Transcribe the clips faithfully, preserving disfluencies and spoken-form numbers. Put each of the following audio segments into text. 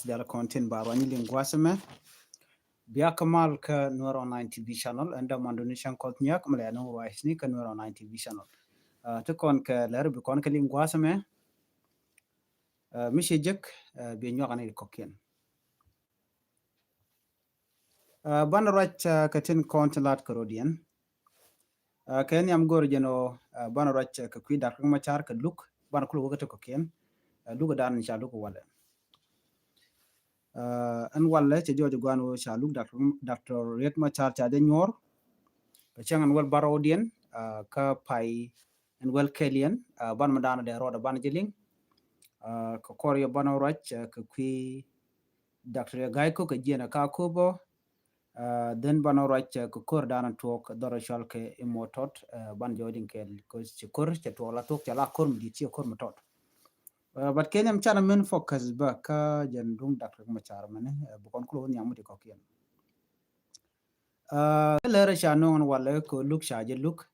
Dial kɔn tin ba ruany liŋ gua̱a̱th ɛmɛ. Bia kä mal kä Nuer Online T V channel, ɛn dämandu ni cäŋ kɔth nyak mi lɛ ni ruac ni kä Nuer Online T V channel. Ti kɔn kɛ lɛr bi kɔn kɛ liŋ gua̱a̱th ɛmɛ. Mi ci jek bi nyuak ni kɔkiɛn. Banɛ ruac kɛ tin kɔn tin lat kɛ rodiɛn. Kɛ nhiam go̱r jɛn ɔ banɛ ruac kɛ kui̱ Dak Riek Machar kɛ luk banɛ kulɛ wä kä ti kɔkiɛn. Luk dan ca luk walɛ. Ɛn walɛ cɛ jɔɔc guan wä ca luk Doctor Riek Machar ca jɛ nyuɔr. Kɛ cäŋ ɛn wäl barɔwdiɛn kä pay ɛn wäl kɛliɛn. Banɛ mi dan dee rɔɔdɛ banɛ jɛ liŋ. Kɛ kɔr yɛ banɛ ruac kɛ kui̱ Doctor Riek Gai Kok kɛ jiɛn ɛ ka köpɔ. Then banɛ ruac kɛ kör danɛ tuɔk dhɔrɔ cual kɛ imɔ tɔt. Banɛ jɔɔc in kɛl kɛ ci kör cɛ tuɔk la tuɔk cɛ la kör mi dit ci kör mi tɔt. But kɛn ɛm canɛ min focus bä kä jɛn duŋ Doctor Riek Machar mɛni bi kɔn kulɛ wä nhiam mi ti kɔkiɛn. Kä lärä ca no̱o̱ŋ ɛn walɛ kɛ luk ca jɛ luk.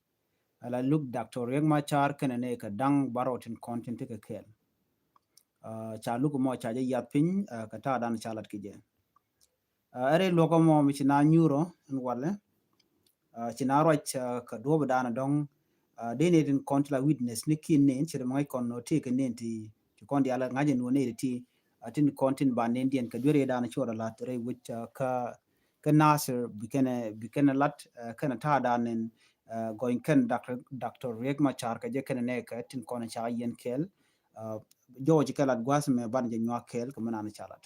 Ala luk Doctor Riek Machar kɛnɛ nɛ kɛ daŋ barɔw tin kɔn tin ti kɛ kɛɛl. Ca luk mɔ ca jɛ yath piny kɛ ta̱a̱ dan ca lat kɛ jɛ. Ɛ rɛy luɔkä mɔ mi ci na nyuurɔ ɛn walɛ. Ci na ruac kɛ duɔ̱p dan dɔ̱ŋ. Dee nɛ tin kɔn ti la witness ni kin nen ci ri mi ŋa̱c kɔn nɔ ti kɛ nen ti kɔn dial ŋa̱c ɛn wä nɛ ti tin kɔn tin ba nen diɛn kɛ duer yɛ dan cuɔt a lat rɛy wec kä kä Nasir bi kɛnɛ bi kɛnɛ lat kɛnɛ ta̱a̱ dan nen. Gɔny kɛn Doctor Riek Machar kɛ jɛ kɛnɛ nɛ kɛ tin kɔn ca yɛn kɛɛl. Jɔwɔ ci kɛ lat gua̱th mɛ ban jɛ nyuak kɛɛl kɛ mɛ nan ca lat.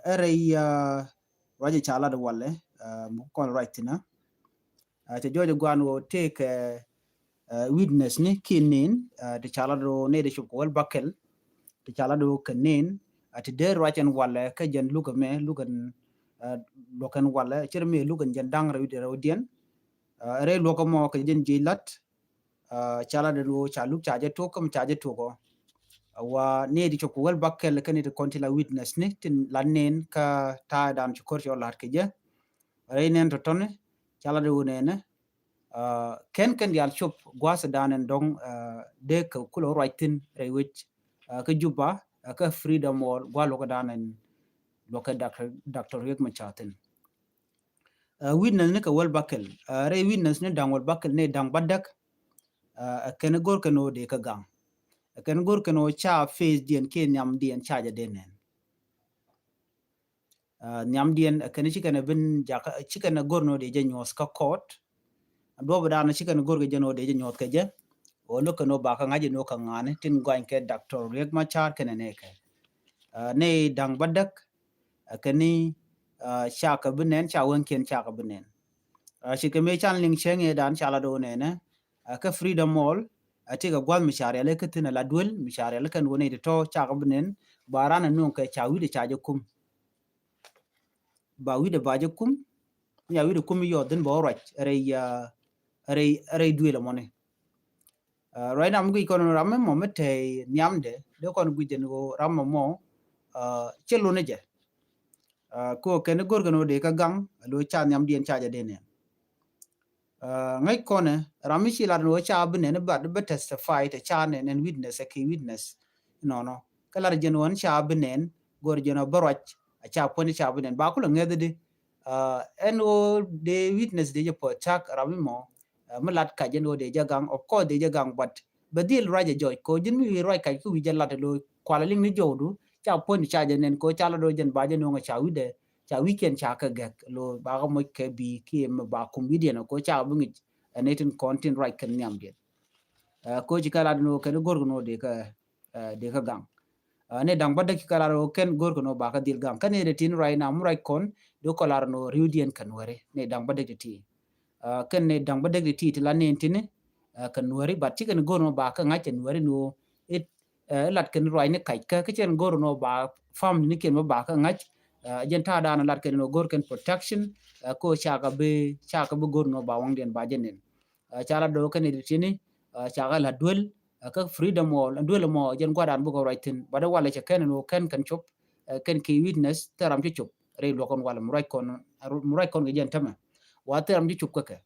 Ɛ rɛy ruacɛ ca lat walɛ mi kɔn ruac thinä. Cɛ jɔɔc guan wä tëëkɛ witness ni kin nin ti ca lat wä nɛ di cop kɛ wäl bakɛl. Ti ca lat wä kɛ nin ti dee ruac ɛn walɛ kä jɛn lukɛ mɛ lukɛn luɔkɛn walɛ cir mi lukɛn jɛn daŋ rɛw di rɛw diɛn. Rɛy luɔkɛ mɔ kɛ jɛn ji̱ lat. Ca la den ɣöö ca luk ca jɛ tok kä mi ca jɛ tok ɔ. Wa ni di cop ku wäl bakɛl kä ni ti kɔn ti la witness ni tin la nen kä ta̱a̱ dan ci kor ci ɔ lat kɛ jɛ. Rɛy nen tɔtɔni ca la den ɣöö nɛnɛ. Kɛn kɛn dial cop gua̱th dan ɛn dɔŋ dee kɛ kulɛ ruac thin rɛy wec kä Juba kä Freedom Wall gua̱ luɔkä dan ɛn luɔkɛ Doctor Riek Machar thin. Witness ni kɛ wäl bakɛl rɛy witness ni da̱ŋ wäl bakɛl ni da̱ŋ ba däk. Ɛ kɛn go̱r kɛn ɣöö dee kä gaŋ. Ɛ kɛn go̱r kɛn ɣöö ca face diɛn kiɛ nhiam diɛn ca jɛ dee nɛn. Nhiam diɛn ɛ kɛn ci kɛn bin jakä ci kɛn go̱r ni ɣöö dee jɛ nyuɔth kä court. Duɔp dan ci kɛn go̱r kɛ jɛ ni ɣöö dee jɛ nyuɔth kɛ jɛ. Ɣöö lo̱k kɛn ɣöö bakä ŋa̱c ni ɣöö kä ŋa̱ni tin gɔany kɛ Doctor Riek Machar kɛn ɛ nɛkɛ. Ni da̱ŋ ba däk. Ɛ kɛn ni ca kɛ bi nɛn ca wänkiɛn ca kɛ bi nɛn. Ci kɛ mëë can liŋ cäŋ ëë dan ca la do̱ nɛnɛ. Kä Freedom Hall ɛ ti kɛ gua̱th mi ca riɛl kä thin ɛ la duel mi ca riɛl kɛn wä nɛy ti tɔ̱ ca kɛ bi nɛn. Ba ran ɛ nuɔ̱ŋ kɛ ca wi̱dɛ ca jɛ kum. Ba wi̱dɛ ba jɛ kum. Nya wi̱dɛ kum yɔth dhin bä ruac rɛy rɛy rɛy duel ɛmɔni. Ruac nam guic kɔn ram mɛ mɔ mi tɛy nhiamdɛ dee kɔn guic jɛn ɣöö ram mɛ mɔ. Cɛ luni jɛ. Kɛ ɣöö kɛn go̱r kɛn ɣöö dee kä gaŋ a lo̱ ca nhiam diɛn ca jɛ dee nɛn. Ŋäc kɔnɛ ram mi ci lat ni wä ca bi nɛn bat bi testify te ca nɛn ɛn witness ɛ ki witness. Nɔnɔ kä lat jɛn wä ni ca bi nɛn go̱r jɛn wä bä ruac a ca puɔ̱ny ca bi nɛn ba kulɛ ŋɛth di. Ɛn wä dee witness dee jɛ puɔ̱th cak ram mi mɔ. Mi lat kac ɛn wä dee jɛ gaŋ of course dee jɛ gaŋ but bɛ dhil ruac ɛ jɔc kɛ wä ji̱n mi wi̱i̱ ruac kac kä wi̱i̱ jɛ lat ɛ lo̱ kual ɛ liŋ ni jɔwdu ca puɔ̱ny ca jɛ nɛn kɛ wä ca lat wä jɛn ba jɛ no̱o̱ŋ ɛ ca wi̱dɛ ca wi̱ckiɛn ca kɛ gɛk lo ba kɛ moc kɛ bi kiɛ mɛ ba kum wi̱diɛn ko ca bi ŋic. Ɛn ɛ tin kɔn tin ruac kɛn nhiam diɛn. Ko ci kɛ lat ni wä kɛn go̱r kɛ ni wä dee kɛ dee kɛ gaŋ. Ni daŋ ba däk ci kɛ lat wä kɛn go̱r kɛ ni wä ba kɛ dhil gaŋ kɛn ɛ tin ruac na mu ruac kɔn dee kɔ lat ni wä riw diɛn kɛn wɛri ni daŋ ba däk ti ti. Kɛn ni daŋ ba däk ti ti ti la ni tini. Kɛ nuäri bat ci kɛn go̱r ni wä ba kɛ ŋa̱c kɛ nuäri ni wä it lat kɛn ruac ni kac kä kä cɛn go̱r ni wä ba family ni kɛn wä ba kɛ ŋa̱c. Jɛn ta̱a̱ dan lat kɛn ni wä go̱r kɛn protection. Ko cakɛ bi cakɛ bi go̱r ni wä ba waŋdiɛn ba jɛ nin. Ca la do̱ kɛn ni ti tini. Cakɛ la duel kä Freedom Hall duel mɔ jɛn gua̱dan bukɛ ruac thin bat walɛ cɛ kɛn ni wä kɛn kɛn cop. Kɛn ki witness thil ram ci cop rɛy luɔkɔn walɛ mi ruac kɔn mi ruac kɔn kɛ jɛn tämɛ. Wa thil ram ci cop kä kɛ.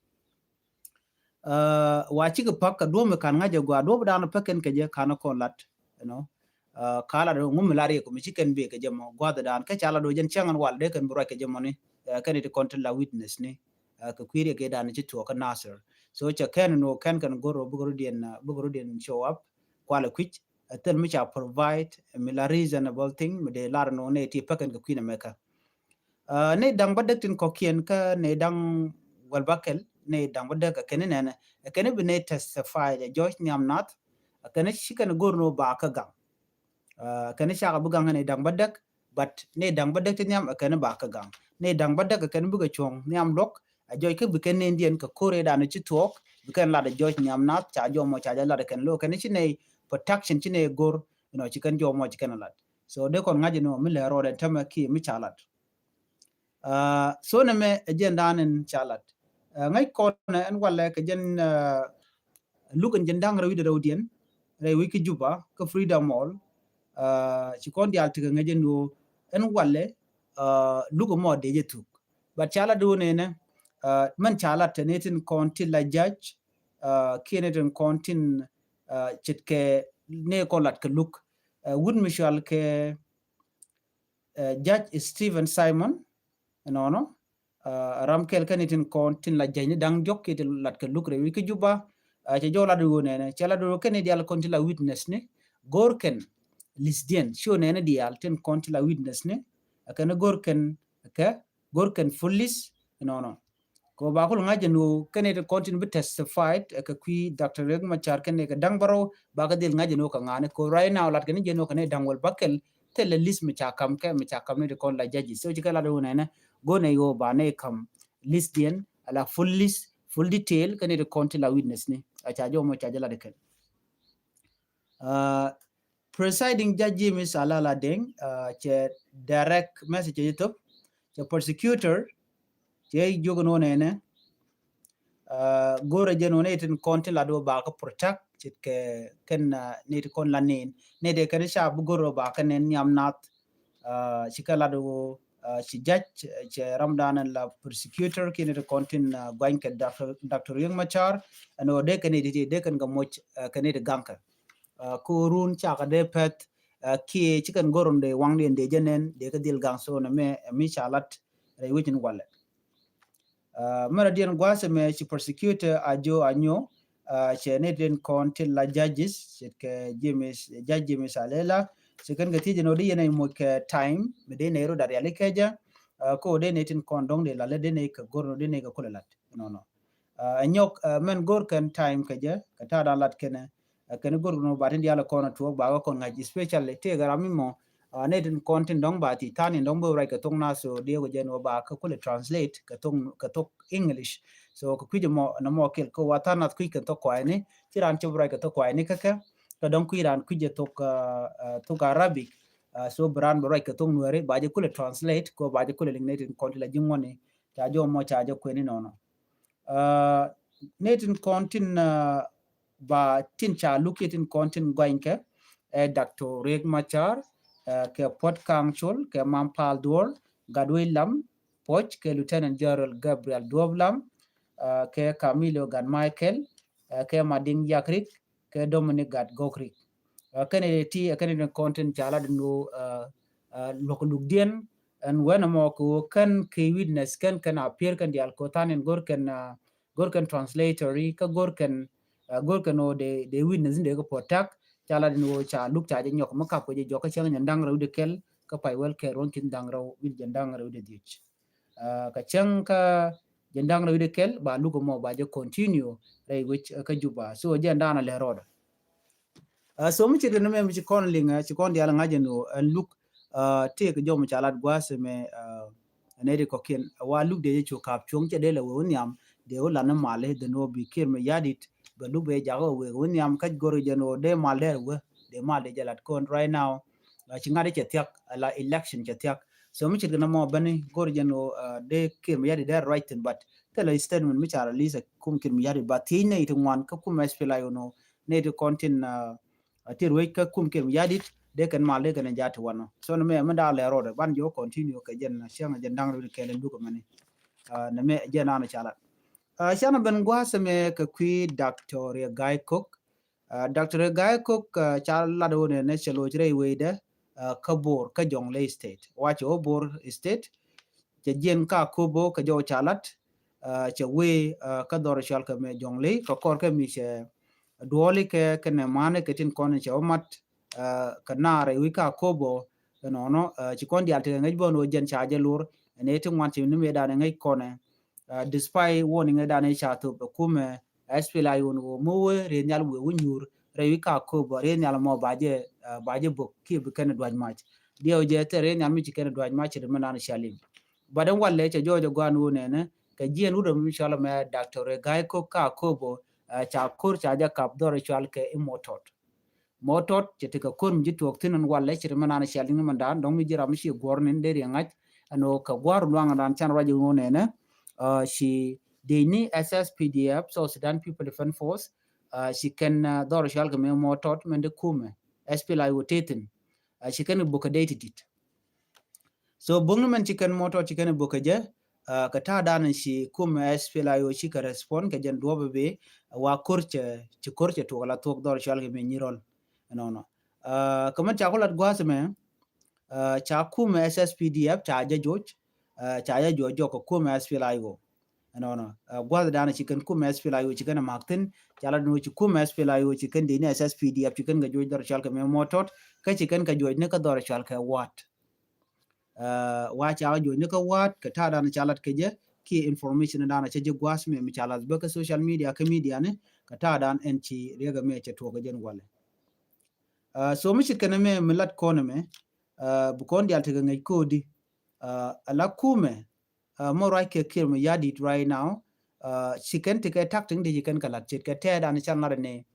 Wa cikɛ pak kɛ duɔ̱p mi kan ŋa̱c ɛ gɔaa duɔ̱p dan pek kɛn kɛ jɛ kan kɔn lat. You know. Ka lat ŋu mi lar yɛ kɛ mi ci kɛn bek kɛ jɛ mɔ gua̱th dan kä ca lat wä jɛn cäŋ ɛn wal dee kɛn bi ruac kɛ jɛ mɔ ni. Kɛn it kɔn ti la witness ni kɛ kui̱ riɛk kɛ dan ci tuɔɔk kä Nasir. So cɛ kɛn ni wä kɛn kɛn go̱r wä bikɛ rut diɛn bikɛ rut diɛn show up kualɛ kui̱c. Thil mi ca provide mi la reasonable thing mi dee lar ni wä ni ti pekɛn kɛ kui̱n ɛmɛkä. Ni da̱ŋ bädäk tin kɔ̱kiɛn kä ni da̱ŋ wäl bäkɛl ni da̱ŋ bädäk ɛ kɛn ni nɛnɛ ɛ kɛn bi ni testify ɛ George Niam Nath. Ɛ kɛn ci kɛn go̱r ni wä ba kä gaŋ. Kɛn cakɛ bi gaŋ ni da̱ŋ bädäk, but ni da̱ŋ bädäk ti nhiam ɛ kɛn ba kä gaŋ. Ni da̱ŋ bädäk ɛ kɛn bikɛ cuɔ̱ŋ nhiam luɔk ɛ jɔc kä bi kɛn ni diɛn kɛ ko̱r ɛ dan ci tuɔɔk bi kɛn lat ɛ George Niam Nath ca jɔmɔ ca jɛ lat ɛ kɛn lo kɛn ci ni protection ci ni go̱r. You know, ci kɛn jɔmɔ ci kɛn lat. So dee kɔn ŋa̱c ni wä mi lɛ rɔɔdɛ tämɛ ki mi ca lat. So nɛ mɛ ɛ jɛn dan in ca lat. Ŋäc kɔn ɛn walɛ kɛ jɛn luk in jɛn da̱ŋ rɛw wi̱dɛ rɛw diɛn rɛy wi̱c kä Juba kä Freedom Hall. Ci kɔn diaal tikɛ ŋäc ɛn wä ɛn walɛ luk mɔ dee jɛ thuk. But ca lat wä nɛnɛ mɛn ca lat tɛ ni tin kɔn ti la judge kiɛ ni tin kɔn tin ce̱tkɛ ni kɔn lat kɛ luk. Wut mi cual kɛ Judge Stephen Simon ɛnɔnɔ ram kɛl kɛn itin kɔn tin la jɛny ni da̱ŋ diɔk kiɛ tin lat kɛ luk rɛy wi̱c kä Juba. Cɛ jɔw lat wä nɛnɛ cɛ lat wä kɛn idial kɔn tin la witness ni go̱r kɛn lisdiɛn ci wä nɛnɛ dial tin kɔn tin la witness ni kɛn go̱r kɛn kɛ go̱r kɛn full list ɛnɔnɔ. Kɛ ba kul ŋa̱c jɛ ni wä kɛn itin kɔn tin bi testified kɛ kui̱ Doctor Riek Machar kɛn kɛ da̱ŋ bärɔw ba kɛ dhil ŋa̱c jɛ ni wä kɛ ŋa̱ni kɛ right now lat kɛn jɛ ni wä kɛn da̱ŋ wäl bäkɛl. Thilɛ list mi ca kam kɛ mi ca kam ni ti kɔn la judges. So ci kɛ lat wun ɛnɛ go̱n ɛ yo̱o̱ ba ni kam list diɛn ala full list, full detail kɛ ni ti kɔn ti la witness ni a ca jɔmɔ ca jɛ lat kɛn. Presiding Judge James Alala Deng cɛ direct message cɛ jɛ thop cɛ prosecutor cɛ jiök ni wun ɛnɛ. Go̱rɛ jɛn wä ni tin kɔn tin lat wä ba kä protect ce̱tkɛ kɛn ni ti kɔn la nin ni ti kɛn ca bi go̱rɛ ba kɛn ni Niam Nath. Ci kɛ lat wä ci judge cɛ ram dan la prosecutor kiɛ ni ti kɔn tin guany kɛ Doctor Riek Machar. Ɛn wä dee kɛn ni ti dee kɛn kɛ moc kɛn ni ti gaŋkɛ. Ko run cakɛ dee pɛth kiɛ ci kɛn go̱rɛ wä ni dee waŋ ni dee jɛ nɛn dee kɛ dhil gaŋ so ni mɛ mi ca lat rɛy wecin walɛ. Mɛn a diɛn gua̱a̱th ɛmɛ ci prosecutor a jo a nyo cɛ ni diɛn kɔn ti la judges ce̱tkɛ James, Judge James Alela. Ci kɛn kɛ thiec ni wä di yɛn a moc kɛ time mi dee nɛ ro dat yali kɛ jɛ. Ko dee nɛ tin kɔn dɔŋ dee la lɛ dee nɛ kɛ go̱r ni dee nɛ kɛ kulɛ lat nɔnɔ. Ɛ nyɔk mɛn go̱r kɛn time kɛ jɛ kɛ ta̱a̱ dan lat kɛnɛ. Kɛn go̱r ni wä ba tin dial kɔn a tuɔɔk ba kɛ kɔn ŋa̱c especially tëëkɛ ram mi mɔ. Ni tin kɔn tin dɔ̱ŋ ba ti tha̱a̱n in dɔ̱ŋ bä ruac kɛ thok nath so diɛ wä jɛn wä ba kä kulɛ translate kɛ thok kɛ thok English. So kɛ kui̱c mɔ nɛ mɔ kil kä wa tha̱a̱n nath kui̱c kɛ thok kuayni ci ran cop ruac kɛ thok kuayni kä kɛ kɛ dɔ̱ŋ kui̱ ran kui̱c jɛ thok thok Arabic. So bi ran bä ruac kɛ thok Nuɛri ba jɛ kulɛ translate ko ba jɛ kulɛ liŋ ni tin kɔn ti la ji̱ ŋuɔ̱ni ca jɔ mɔ ca jɛ kuɛni nɔnɔ. Ni tin kɔn tin ba tin ca luk itin kɔn tin gɔinykɛ ɛ Doctor Riek Machar kɛ Puɔt Kaŋ Col kɛ Mam Pal Duɔl, Gatwec Lam Puɔc kɛ Lieutenant General Gabriel Duɔp Lam kɛ Camilo Gat Michael kɛ Madiŋ Yakrik kɛ Dominic Gat Gokrik. Kɛn ɛ ti kɛn ɛ kɔn tin ca la di nu luɔk lukdiɛn ɛn wɛn ɛmɔ kɛ wä kɛn kɛ witness kɛn kɛn a pier kɛn dial ko than in gor kɛn gor kɛn translatory kä gor kɛn gor kɛn o de de witness in de kɛ protect. Ca la din o ca luk ca jɛ nyɔk mi kap kɛ jɛ jɔk kä cäŋ jɛ daŋ rɛw de kɛl kä pay wɛl kɛ ruɔn kin daŋ rɛw wi̱c jɛ daŋ rɛw de dhiec. Kä cäŋ kä jɛ daŋ rɛw de kɛl ba luk mɔ ba jɛ continue rɛy wi̱c kä Juba. So jɛ daŋ a lɛ rɔɔdɛ. So mi ci rin mɛ mi ci kɔn liŋ ci kɔn dial ŋa̱c ɛn o ɛn luk tëëk jɔm ca lat gua̱a̱th mɛ. Nɛy ti kɔ̱kiɛn wa luk dee jɛ cu ka̱p cuɔ̱ŋ cɛ dee lɛ wee wä nhiam dee wä lan ni mal i̱ dhen wä bi kiɛr mi ya̱dit bɛ luk bɛ jak wä wee wä nhiam käc go̱r jɛn wä dee mal dee wä dee mal dee jɛ lat kɔn right now. Ci ŋa̱t cɛ thiak ala election cɛ thiak. So mi ce̱tkɛ nɔmɔ bäni go̱r jɛn wä dee kiɛr mi ya̱dit dee ruac thi̱n but thilɛ statement mi ca release kum kiɛr mi ya̱dit ba thiec nɛy ti ŋuan kä kum S P L A I O nɔ nɛy ti kɔn tin a ti ruec kä kum kiɛr mi ya̱dit dee kɛn mal dee kɛn ja̱ ti wanɔ. So ni mɛ mi da̱a̱ lɛ rɔɔdɛ ban jɛ wä continue kɛ jɛn ciaŋ jɛn da̱ŋ rɛw di kɛɛl in luk ɛmɛni. Ni mɛ jɛn an ca lat. Ciaŋ ben gua̱a̱th ɛmɛ kɛ kui̱ Doctor Riek Gai Kok. Doctor Gai Kok ca lat wä nɛnɛ cɛ loc rɛy wecdɛ kä Bor kä Jonglei State. Wa cɛ wä Bor State cɛ jiɛn ka Akobo kɛ jɔw ca lat cɛ wee kä dhɔr cɔal kɛ mɛ Jonglei kɛ kɔr kɛ mi cɛ duɔli kɛ kɛnɛ mani kɛ tin kɔn cɛ wä mat kɛ naar rɛy wi̱c ka Akobo. Ɛnɔnɔ ci kɔn diaal tekɛ ŋäc bä ni wä jɛn ca jɛ lor ɛn ɛ ti ŋuan ci ni mëë dan ɛ ŋäc kɔnɛ. Despite warning ɛ dan ɛ ca thop ɛ kumɛ SPLA-IO ni wä mi wee rɛy nhial wee wä nyuur rɛy wi̱c ka Akobo rɛy nhial mɔ ba jɛ ba jɛ bok kiɛ bi kɛn duac mac. Diɛw jɛ thɛ rɛy nhial mi ci kɛn duac mac ci ri mi nan ca lim. But ɛn walɛ cɛ jɔɔc ɛ guan wä nɛnɛ kɛ jiɛn wut ɛ mi cɔl mɛ Doctor Gai Kok ka Akobo ca kor ca jɛ kap dhɔr ɛ cɔal kɛ i Mɔtɔt. Mɔtɔt cɛ tekɛ kor mi ji̱ tuɔɔk thi̱n ɛn walɛ cɛ ri mi nan ca lim ni mɛn dan dɔ̱ŋ mi ji̱ ram mi ci guɔr ni dee riɛ ŋa̱c ɛn ɣöö kɛ gua̱r luaŋ dan can ruac ɛ wä nɛnɛ ci dee ni SSPDF, South Sudan People Defense Force, ci kɛn dhɔr cɔal kɛ mɛ Mɔtɔt mɛn dee kumɛ SPLA-IO tethin. Ci kɛn bok kɛ dee ti dit. So bok ni mɛn ci kɛn Mɔtɔt ci kɛn bok kɛ jɛ kɛ ta̱a̱ dan ci kumɛ SPLA-IO ci kɛ respond kɛ jɛn duɔp bi wa kor cɛ ci kor cɛ tuɔk la thuɔk dhɔr cɔal kɛ mɛ Nyirol. Ɛnɔnɔ kɛ mɛn ca ku lat gua̱a̱th mɛ ca kumɛ SSPDF ca jɛ joc ca jɛ joc jɔk kɛ kumɛ SPLA-IO. Ɛnɔnɔ gua̱th dan ci kɛn kumɛ SPLA-IO ci kɛn ɛ mak thi̱n ca la dun ci kumɛ SPLA-IO ci kɛn dee ni SSPDF ci kɛn kɛ juɔc dhɔr cɔal kɛ mɛ Mɔtɔt kä ci kɛn kɛ juɔc ni kä dhɔr cɔal kɛ Waat. Wa ca kɛ juɔc ni kä Waat kɛ ta̱a̱ dan ca lat kɛ jɛ kiɛ information dan cɛ jɛ gua̱a̱th mɛ mi ca lath bä kä social media kä media ni kɛ ta̱a̱ dan ɛn ci riɛk ɛmɛ cɛ tuɔk kɛ jɛn walɛ. So mi ci kɛn ɛmɛ mi lat kɔn ɛmɛ bi kɔn diaal tekɛ ŋäc kodi. Ala kumɛ mɔ ruac kɛ Kiir Mayardit right now ci kɛn tekɛ tactic ti ci kɛn kɛ lat ce̱tkɛ tɛɛdan can lat ni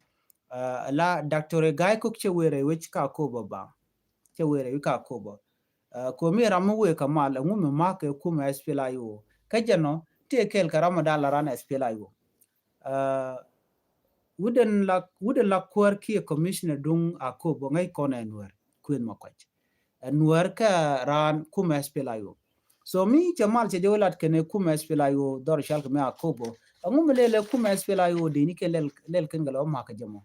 la Doctor Gai Kok cɛ wee rɛy wec ka Akobo ba cɛ wee rɛy wec ka Akobo. Komi ram mi wee kɛ mal ɛŋu mi mak kɛ kumɛ SPLA-IO kä jɛn ɔ tëë kɛɛl kɛ ram mi da̱a̱n la ran SPLA-IO. Wudɛn la wudɛn la kuäär kiɛ commissioner duŋ Akobo ŋäc kɔn ɛ Nuɛr kuën ma kuac. Ɛ Nuɛr kä raan kumɛ SPLA-IO. So mi cɛ mal cɛ jɛ wä lat kɛn ɛ kumɛ SPLA-IO dhɔr cɔal kɛ mɛ Akobo. Ɛŋu mi lɛl ɛ kumɛ SPLA-IO dee ni kɛ lɛl lɛl kɛn kɛ lɛ wä mak kɛ jɛ mɔ.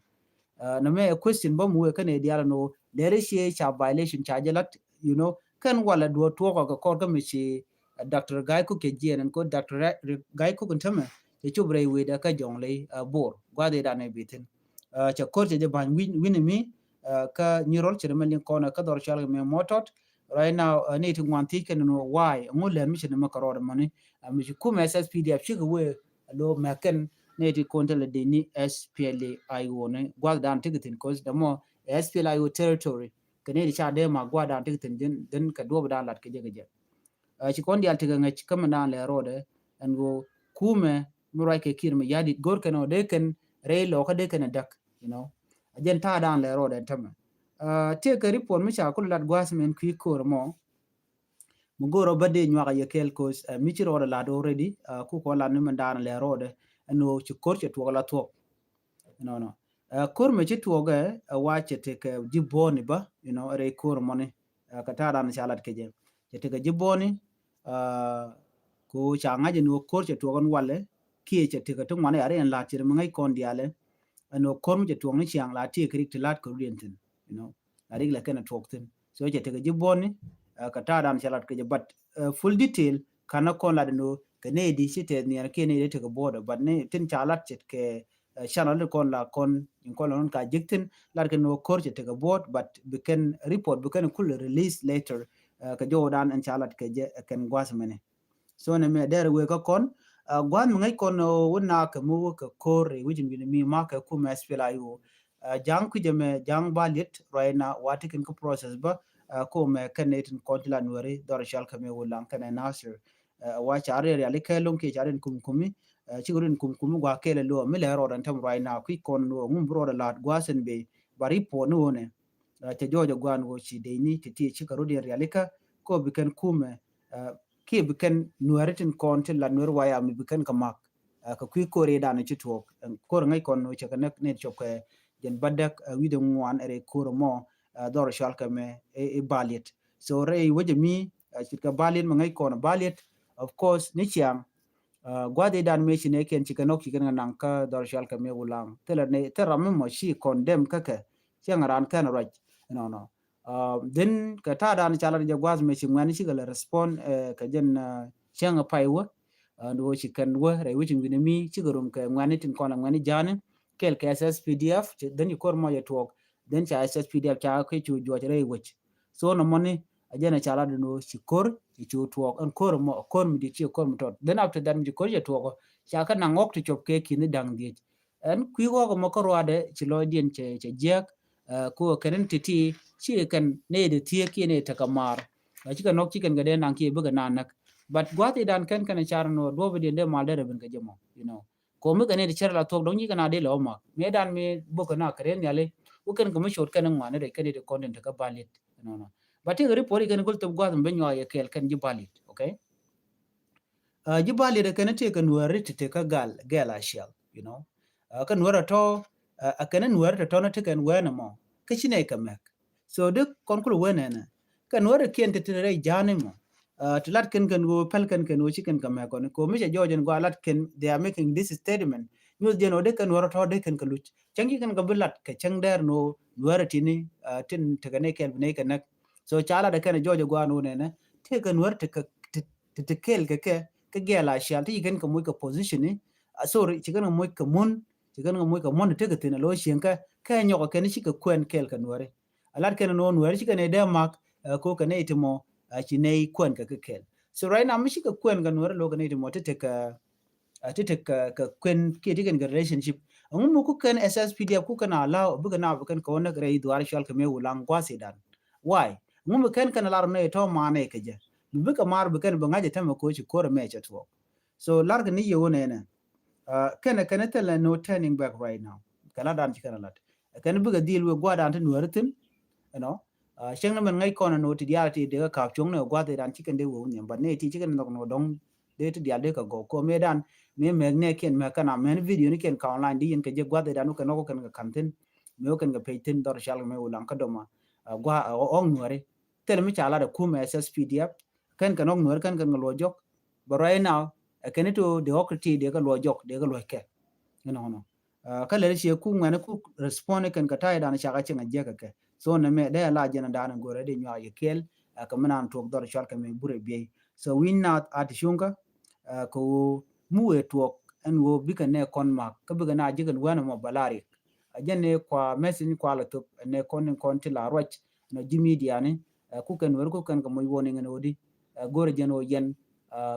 Nɛ mɛ ɛ question bä mi wee kɛn ɛ diaal ɛn ɣöö lɛri ciɛ ca violation ca jɛ lat, you know, kɛn walɛ duɔ̱ɔ̱r tuɔɔk ɔ kɛ kɔr kä mi ci Doctor Gai Kok cɛ jiɛn ɛn ko Doctor Gai Kok in tämɛ cɛ cop rɛy wecdɛ kä Jonglei Bor gua̱th ëëdan ɛ bi thi̱n. Cɛ ko̱r cɛ jɛ ba̱ny wi̱n wi̱n mi kä Nyirol cɛ ri mɛ liŋ kɔnɛ kä dhɔr cɔal kɛ mɛ Mɔtɔt. Right now ni ti ŋuan thiec kɛn ni why ŋu lɛn mi cɛ ni mɛ kɛ rɔɔd mɔni mi ci kumɛ SSPDF cikɛ wee lo mɛk kɛn ni ti kon tɛlɛ di ni SPLA-IO ni gua̱th dan ti kɛ thi̱n cause dɛ mɔ SPLA-IO territory. Kɛ ni ti ca dee ma gua̱th dan ti kɛ thi̱n jɛn kɛ duɔp dan lat kɛ jɛ kɛ jɛ. Ci kɔn diaal tekɛ ŋäc kä mi naan lɛ rɔɔdɛ ɛn ɣöö kumɛ mi ruac kɛ Kiir Mayardit go̱r kɛn ɔ dee kɛn rɛy lɔkä dee kɛn ɛ däk, you know. A jɛn ta̱a̱ daan lɛ rɔɔdɛ ɛn tämɛ. Tëëkɛ report mi ca kul lat gua̱a̱th mɛn kui̱ ko̱r mɔ. Mi go̱r ɔ bä dee nyuak a yɛ kɛɛl ko̱th mi ci rɔɔdɛ lat already ku kɔn lat ni mɛn daan lɛ rɔɔdɛ ɛn ɣöö ci ko̱r cɛ tuɔk la thuɔk. Nɔnɔ ko̱r mɛ ci tuɔkɛ ɛ wa cɛ tekɛ ji̱ buɔ̱ɔ̱ni bä, you know, rɛy ko̱r mɔni. Kɛ ta̱a̱ dan ca lat kɛ jɛ cɛ tekɛ ji̱ buɔ̱ɔ̱ni. Ku ca ŋa̱c ɛn ɣöö ko̱r cɛ tuɔk ɛn walɛ kiɛ cɛ tekɛ ti ŋuan ɛ a ri ɛn la̱t cɛ ri mi ŋäc kɔn diaalɛ. Ɛn ɣöö ko̱r mi cɛ tuɔk ni ciaŋ la tiee kɛ rik ti la̱t kɛ rut yɛn thi̱n, you know, la rik lɛ kɛn ɛ tuɔk thi̱n. So cɛ tekɛ ji̱ buɔ̱ɔ̱ni kɛ ta̱a̱ dan ca lat kɛ jɛ but full detail kanɛ kɔn lat ɛn ɣöö kɛ nɛy di ci tɛth niɛɛr kiɛ nɛy di tekɛ buɔ̱ɔ̱dɛ but ni tin ca lat cɛ kɛ channel di kɔn la kɔn in kɔn la nɔn ka jek thin lat kɛn wä ko̱r cɛ tekɛ buɔt but bi kɛn report bi kɛn kul release later. Kɛ jɔwdan ɛn ca lat kɛ jɛ kɛn gua̱th mɛni. So nɛ mɛ dɛr wee kä kɔn gua̱th mi ŋäc kɔn wä na kɛ mi wä kɛ ko̱r wi̱c in wi̱n mi ma kɛ kumɛ SPLA-IO. Ja̱ŋ kui̱cɛ mɛ ja̱ŋ ba liet ruac na wa ti kɛn kä process bä. Kumɛ kɛn nɛ tin kɔn ti la nuɛri dhɔr cal kɛ mɛ wä laŋ kɛn ɛ Nasir. Wa ca ri riali kɛ loŋ kiɛ ca ri in kum kumi. Cikɛ rin kum kumi gua kɛɛl ɛ loɔ mi lɛ rɔɔdɛ ɛn tämɛ ruac na kui̱ kɔn loɔ ŋum bi rɔɔdɛ laat gua̱a̱th ɛn bee ba report ni wä nɛ. Cɛ jɔɔc ɛ gua̱a̱n wä ci dee ni ti ti cikɛ rɔɔd yɛn riali kä kɔ bi kɛn kumɛ kiɛ bi kɛn nuɛri tin kɔn ti la nuɛri waya mi bi kɛn kɛ mak. Kɛ kui̱ ko̱r i̱ dan ci tuɔɔk ko̱r ŋäc kɔn wä cɛ kɛ nɛk ni cɔp kɛ jɛn bädäk wi̱dɛ ŋuan ɛ rɛy ko̱r mɔ dhɔr cɔal kɛ mɛ i̱ baliet. So rɛy wecɛ mi ce̱tkɛ baliet mi ŋäc kɔn baliet. Of course ni ciaŋ Gua̱th i̱ dan mëë ci nɛ kiɛn ci kɛ nɔk ci kɛn kɛ naŋ kä dhɔr cual kɛ mëë Wulaŋ. Thilɛ ni thil ram mi mɔ ci condemn kä kɛ cieŋ raan kɛn ruac. Nɔnɔ. Dhin kɛ ta̱a̱ dan ca lat jɛ gua̱th mëë ci ŋuɛ̈ni cikɛ lɛ respond kɛ jɛn cieŋ pay wä. Ni wä ci kɛn wä rɛy wä ci ŋuini mi cikɛ rum kɛ ŋuɛ̈ni tin kɔn la ŋuɛ̈ni ja̱a̱ni kɛɛl kɛ S S P D F. Dhin ci ko̱r mɔ jɛ tuɔɔk. Dhin ca S S P D F ca kɛ cu juɔc rɛy wec. So nɔmɔni a jɛn a ca lat dun wä ci ko̱r ci cu tuɔɔk ɛn ko̱r mɔ ko̱r mi dit ci ko̱r mi tɔt. Dhin after that mi ci ko̱r jɛ tuɔɔk ca kɛ naŋ ɣɔk ti cop kɛ ki̱ni da̱ŋ dhiec. Ɛn kui̱ ɣɔk mɔ kä ruadɛ ci lɔcdiɛn cɛ cɛ jiɛk. Ko kɛn in titi ci kɛn ne de thiek kiɛ ne tekɛ maar. Ci kɛn nɔk ci kɛn kɛ dee naŋ kiɛ bikɛ na näk. But gua̱th i̱ dan kɛn kɛn car nɔ duɔp i̱ diɛn dee mal dee rɛ ben kɛ jɛ mɔ, you know. Ko mi kɛ ni ti cɛr la thuɔk dɔŋ nyi kɛ na di lɛ wä mak mi dan mi bok kɛ na kɛ ren yali. Wä kɛn kɛ mi cot kɛn ŋuan ni rɛ kɛn ni ti kɔn tin ti kɛ balit. Nɔnɔ. Ba ti kɛ report kɛn gol thop guath mi ben nyua yɛ kɛl kɛn ji balit. Okay. Ji balit kɛn ti kɛ nuɛri ti ti kɛ gal gɛl a cial, you know. Kɛ nuɛri tɔ a kɛn nuɛri ti tɔ ni ti kɛn wɛn mɔ kɛ ci nɛ kɛ mɛk. So di kɔn kul wɛn ɛnɛ kɛ nuɛri kiɛn ti ti rɛ jani mɔ. Ti lat kɛn kɛn wä pɛl kɛn kɛn wä ci kɛn kɛ mɛ kɔn ko mi cɛ jɔɔc ɛn gua lat kɛn they are making this statement. Nyuth jɛn wä dee kɛn wä rɔ tɔ dee kɛn kɛ luc cɛŋ ci kɛn kɛ bi lat kɛ cɛŋ dɛr no nuɛri tini. Tin tekɛ ne kɛl bi ne kɛ nɛk. So ca lat kɛn jɔɔc gua no nɛnɛ ti kɛn wä ti kɛ ti ti kɛl kɛ kɛ kɛ gɛl a cial ti ci kɛn kɛ muc kɛ position ni. Sorry, ci kɛn kɛ muc kɛ mun ci kɛn kɛ muc kɛ mun ti kɛ thin a lo cieŋ kɛ kɛ nyɔk kɛn ci kɛ kuɛn kɛl kɛ nuɛri. A lat kɛn nuɔ nuɛri ci kɛn dee mak ko kɛn iti mɔ. Ci nɛ kuɛn kɛ kɛ kɛl. So right now mi ci kɛ kuɛn kɛ nuɛri lo kɛn iti mɔ ti tek ti tek kɛ kuɛn kiɛ ti kɛn kɛ relationship. Ŋu mi ku kɛn S S P D F ku kɛn a law bikɛ na bikɛn kɛ wä näk rɛy dhuar cual kɛ mëë Wulaŋ gua̱th i̱ dan. Why? Ŋu mi kɛn kɛn a lar nɛ tɔ ma nɛ kɛ jɛ mi bikɛ mar bikɛn bi ŋa̱c ɛ tämɛ ko ci ko̱r ɛmɛ cɛ tuɔɔk. So lar kɛ ni yɛ wä nɛnɛ. Kɛn kɛn thilɛ no turning back right now. Kɛ lat dan ci kɛn lat kɛn bikɛ dhil wek gua̱dan ti nuɛri thin. You know. Cieŋ ni mɛn ŋäc kɔn ni ti diaal ti dee kɛ ka̱p cuɔ̱ŋ ni gua̱th idan ci kɛn dee wek wä nhiam but ni ti ci kɛn nhɔk ni dɔŋ dee ti diaal dee kɛ gɔw ko mëë dan mëë mɛk nɛ kiɛn mɛk kɛn a mɛn video ni kiɛn ka̱ online di yɛn kɛ jɛ gua̱th idan wä kɛn nɔk kɛn kɛ ka̱n thin. Mëë wä kɛn kɛ pec thin dhɔr cal kɛ mëë Wulaŋ kä dɔma. Gua̱ ɣɔŋ nuɛri thil mi ca lat ɛ kum S S P D F. Kɛn kɛn ɣɔk nuɛr kɛn kɛn kɛ luɔ jɔk. But right now ɛ kɛn ito de ɣɔk ti ti de kɛ luɔ jɔk de kɛ luɔ kɛ. Inɔ nɔ. Kä lɛl ciɛ ku ŋuɛn ku respond kɛn kɛ ta̱y dan cakɛ cieŋ a jiɛk kɛ kɛ. So nɛ mɛ dee la jɛn dan go̱rɛ de nyuak yɛ kɛɛl. Kɛ mi nan tuɔk dhɔr cual kɛ mɛ burɛ biey. So wi̱ny na a ti cuŋkä kɛ ɣöö mi wëë tuɔk ɛn ɣöö bikɛ nɛ kɔn mak kä bikɛ na ji̱ kɛn wɛn ɛmɔ bɛ la rik. A jɛn ni kua message ni kua la thop ɛn nɛ kɔn ni kɔn ti la ruac. Nɔ ji̱ media ni ku kɛn weri ku kɛn kɛ moc warning ɛn ɣöö di go̱rɛ jɛn ɣöö yɛn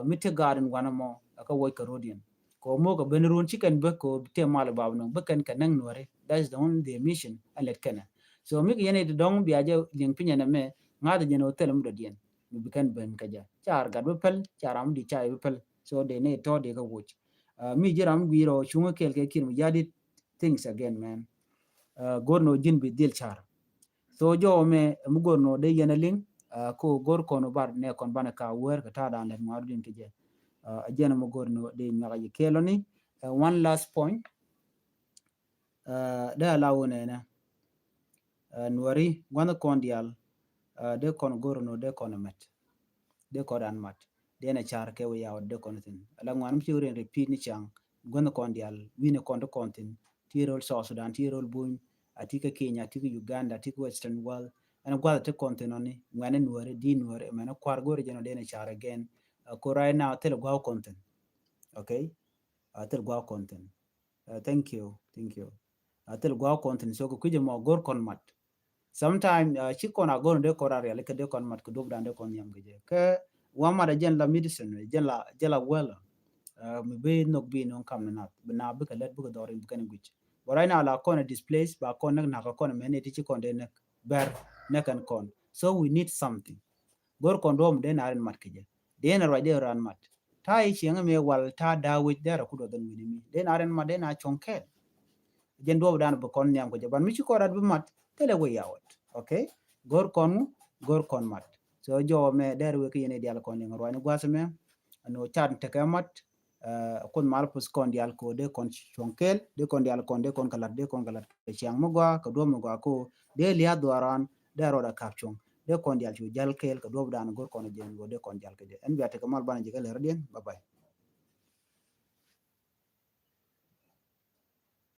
mi ti gaat in wanɛ mɔ ɛ kä wuɔc kɛ ro̱diɛn. Kɛ ɣöö mok ɛ ben run ci kɛn bek kɛ ɣöö tëë mal ɛ bap nɔŋ bek kɛn kɛ näk nuɛri. That is the only their mission. Ɛ lɛt kɛnɛ so mi kɛ yɛn iti dɔ̱ŋ bia jɛ liŋ piny ɛn ɛmɛ ŋa̱th jɛn ɣöö thilɛ mi dɔ̱diɛn. Mi bi kɛn ben kä jɛ car gat bi päl car ram di cay bi päl. So de ne tɔ̱ de kä wuc. Mi ji̱ ram gui̱i̱r ɔ cuŋä kɛɛl kɛ kiɛn mi ja̱ dit things again man. Go̱r nɔ ji̱n bi dhil car. So jɔwä mɛ mi go̱r nɔ dee yɛn a liŋ ko go̱r kɔn bar nɛ kɔn banɛ ka wär kɛ ta̱a̱ dan lɛt ŋuar din ti jɛ. A jɛn mi go̱r nɔ dee nyuak a yi kɛɛl ɔ ni. One last point. Dee a la wä nɛnɛ. Nuɔri gua̱nh kɔn diaal dee kɔn go̱r nɔ dee kɔn mɛt. Dee kɔn dan mat dee nɛ car kɛ wä yaw dee kɔn thin a la ŋuan mi ci wä rin repeat ni caŋ. Gua̱nh kɔn diaal wi̱n kɔn ti kɔn thin ti rol South Sudan ti rol Buny. A ti kä Kenya ti kä Uganda ti kä Western world. Ɛn gua̱th ti kɔn thin ɔni ŋuɛn nuɔri di nuɔri mɛn kuar go̱r jɛn ɔ dee nɛ car again. Ko right now thil gua̱w kɔn thin. Okay. Thil gua̱w kɔn thin. Thank you, thank you. Thil gua̱w kɔn thin so kɛ kui̱c ɛmɔ go̱r kɔn mat. Sometime ci kɔn a go̱r dee kɔn a riali kɛ dee kɔn mat kɛ duɔp dan dee kɔn nhiam kɛ jɛ kɛ wa mat a jɛn la medicine jɛn la jɛn la well. Mi bi nhok bi nɔŋ kam ni nath bi na bikɛ lɛt bikɛ dhɔr in bikɛn guic. But right now la kɔn a displace ba kɔn näk nak a kɔn a mɛn iti ci kɔn dee näk bɛr näk ɛn kɔn. So we need something. Go̱r kɔn duɔm dee na rin mat kɛ jɛ dee na ruac dee ran mat. Ta̱a̱ i̱ cieŋ mi wal ta̱a̱ da̱a̱ wec dee ra kut wä dhɔn wi̱ni mi dee na rin mat dee na cuɔ̱ŋ kɛɛl. Jɛn duɔp dan bi kɔn nhiam kɛ jɛ ban mi ci kɔn rat bi mat thilɛ wä yawet. Okay. Go̱r kɔn ŋu go̱r kɔn mat. So jɔwä mɛ dee ri wek ki yɛn i̱ dial kɔn liŋ ruac ni gua̱th mɛ. Ɛn wä cat tekɛ mat. Kuoth mal puth kɔn diaal ko dee kɔn cuɔ̱ŋ kɛɛl dee kɔn diaal kɔn dee kɔn kɛ la̱t dee kɔn kɛ la̱t kɛ ciaŋ mi gɔaa kɛ duɔ̱p mi gɔaa ko dee lia̱a̱ dhuaaran dee rɔɔd a ka̱p cuɔ̱ŋ dee kɔn diaal cu jäl kɛɛl kɛ duɔ̱p dan go̱r kɔn jɛn go dee kɔn jäl kɛ jɛ ɛn bia tekɛ mal banɛ jɛ kɛ lɛr diɛn. Bye bye.